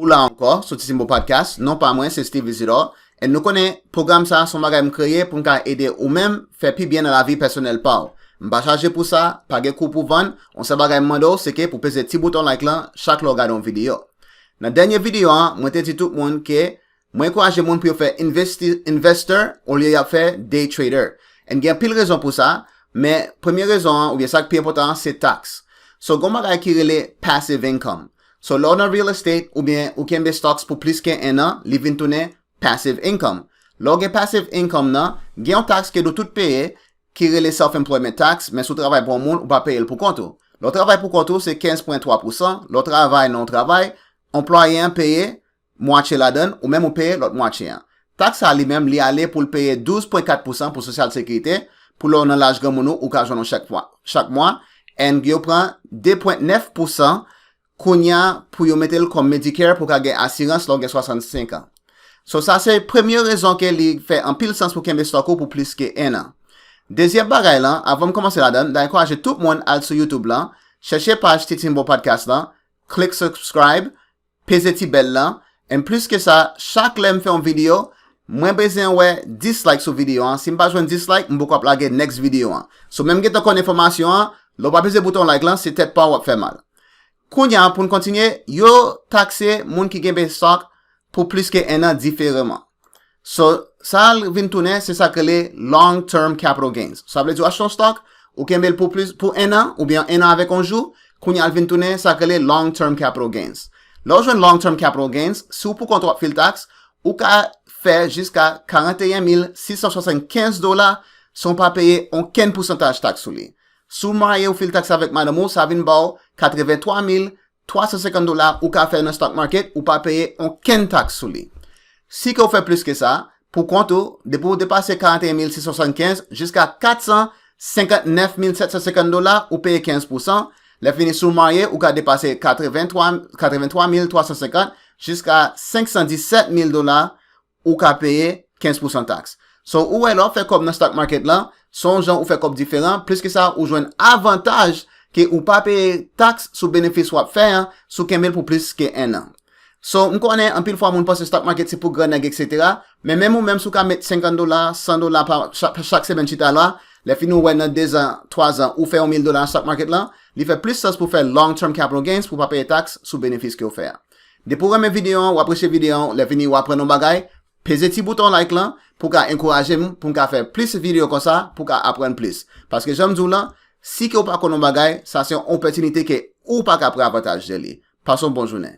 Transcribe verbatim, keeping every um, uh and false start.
Ou la ankò, sou Ti Timbo Podcast, non pa mwen, se Steve Isidore, e nou konnen pwogram sa a se yon bagay m kreye pou m ka ede ou menm fè pi byen nan lavi pèsonèl pa w. M pa chaje pou sa, pa gen kou pou vann, yon sèl bagay m mande w, se ke pou peze ti bouton like lan chak lè w gade yon videyo. Nan dènye videyo an, mwen te di tout moun ke mwen ankouraje moun pou yo fè investi, investor olye y ap fè day trader. And gen anpil rezon pou sa, men premye rezon an, oubyen sa k pi enpòtan an, se taks. So, gen yon bagay ki rele passive income. So, lè w nan real estate, oubyen ou kenbe stocks pou plis ke en an, li vin tounen passive income. Lè w gen passive income nan, gen yon taks ke nou tout peye, ki rele self-employment tax, men si w travay pou yon moun, ou pa peye l pou kont ou. Lè w travay pou kont ou, se kenz pwen twa pousan, lè w travay nan yon travay, anplwaye an peye mwatye ladan l, ou menm ou peye lòt mwatye an. Taks sa a li menm, li ale pou l peye douz pwen kat pousan pou sosyal sekirite, pou lè w nan laj granmoun ou, ou ka jwenn yon chèk fwa, chak mwa, and yo pran de pwen nèf pousan kounye a pou yo mete l kòm Medicare pou w ka gen asirans lè w gen swasannsenk an. So, sa se premye rezon ke li fè anpil sans pou kenbe stòk ou pou plis ke en an. Dezyèm bagay lan, avan m kòmanse ladan l, m ta ankouraje tout moun al sou YouTube lan, chèche paj Ti Timbo Podcast lan, klik subscribe, peze ti bèl lan, and plis ke sa, chak lè m fè yon videyo, mwen bezwen wè dislike sou videyo an. Si m pa jwenn dislike, m poko ap lage next videyo an. So, menm gentan konn enfòmasyon an, lè w pa peze bouton like lan, se tèt pa w w ap fè mal. Kounye a, pou n kontinye, yo takse moun ki kenbe stock pou plis ke en an diferaman. So, sa l vin tounen, se sa k rele long term capital gains. Sa vle di w achte yon stock, ou kenbe l pou plis, pou en an, oubyen en an avèk yon jou, kounye a l vin tounen, sa k rele long term capital gains. Lè w jwenn long term capital gains, si w pou kont ou ap fil taks, ou ka fè jiska karanteyen mil sis san swasannkenz dola san w pa peye onkenn pousantaj taks sou li. Si w marye ou fil taks avèk madanm ou, sa vin ba w katrevenntwa mil twa san senkant dola ou ka fè nan stock market, ou pa peye onkenn taks sou li. Si ke w fè plis ke sa, pou kont ou, depi w depase karanteyen mil sis san swasannkenz jiska kat san senkantnèf mil sèt san senkant dola, ou peye kenz pousan. Lè fini, si w marye, ou ka depase katreventwa, katreventwa mil twa san senkant jiska senk san disèt mil dola, ou ka peye kenz pousan taks. So, ou wè, lè w ap fè kòb nan stock market lan, se yon jan ou fè kòb diferan, plis ke sa, ou jwenn avantaj ke ou pa peye taks sou benefis w ap fè an, si w kenbe l pou plis ke en an. So, m konnen anpil fwa moun panse stock market se pou gran nèg, etsetera. Men menm ou menm, si w ka met senkant dola, san dola pa chak, chak semèn chita la, lè fini ou wè nan dezan, twazan, ou fè yon mil dola nan stock market lan, li fè plis sans pou fè long term capital gains pou w pa peye taks sou benefis ke w fè a. Depi w renmen videyo an, w apresye videyo an, lè fini w aprann yon bagay, peze ti bouton like lan pou w ka ankouraje m pou m ka fè plis videyo konsa, pou w ka aprann plis. Paske jan m di w lan, si ke w pa konn yon bagay, sa se yon opòtinite ke ou pa ka pran avantaj de li. Pase yon bon jounen.